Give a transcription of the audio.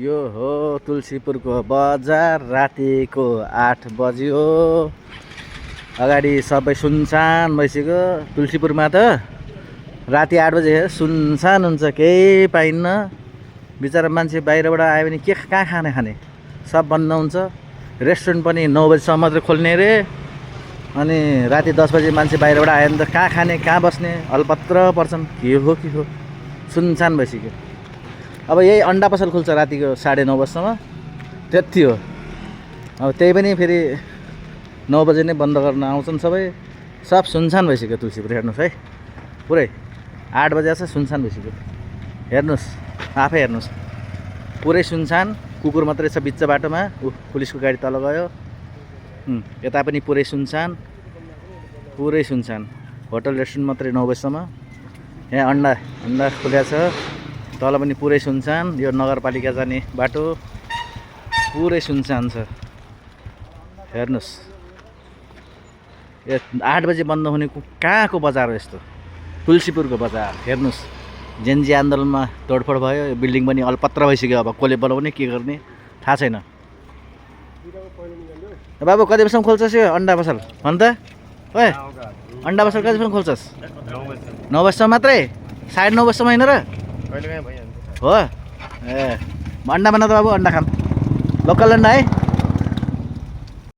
यो हो तुलसीपुरको बजार रातिको 8 बज्यो अगाडि सबै सुनसान भइसक्यो तुलसीपुरमा त राति 8 बजे सुनसान हुन्छ केही पाइन्न बिचारा मान्छे बाहिरबाट आयो भने के कहाँ खाने सब बन्द हुन्छ रेस्टुरेन्ट पनि 9 बजेसम्म मात्र खोल्ने रे अनि राति 10 बजे मान्छे बाहिरबाट आयो भने त कहाँ खाने कहाँ बस्ने अलपत्र पर्छन् के हो सुनसान भइसक्यो अब यही अन्डा पसल खुल्छ रातिको 9:30 बजेसम्म त्यति हो अब त्यही पनि फेरि 9 बजे नै बन्द गर्न आउँछन् सबै सब सुनसान भइसक्यो तुलसीपुर हेर्नुहोस् है पुरै 8 बजे जस्तो सुनसान भइसक्यो हेर्नुहोस् आफै हेर्नुहोस् पुरै सुनसान कुकुर मात्रै छ बिच बाटोमा पुलिसको गाडी तल गयो यता पनि पुरै सुनसान होटल रेस्टुरेन्ट मात्रै 9 बजेसम्म यहाँ अन्डा खुल्या छ तल पनि पुरै सुनसान यो नगरपालिका जाने बाटो पुरै सुनसान छ हेर्नुहोस् 8 बजे बन्द हुने कहाँको बजार हो यस्तो तुलसीपुरको बजार हेर्नुहोस् जेनजी आन्दोलनमा तोडफोड भयो यो बिल्डिङ पनि अलपत्र भइसक्यो अब कसले बनाउने के गर्ने थाहा छैन बाबु कति बजीसम्म खोल्छस् यो अन्डा पसल भन त ओए अन्डा पसल कति बजीसम्म खोल्छस् 9 बजीसम्म मात्रै 9:30 बजीसम्म होइन र हो ए अन्डा बना त बाबु अन्डा खाम लोकल अन्डा है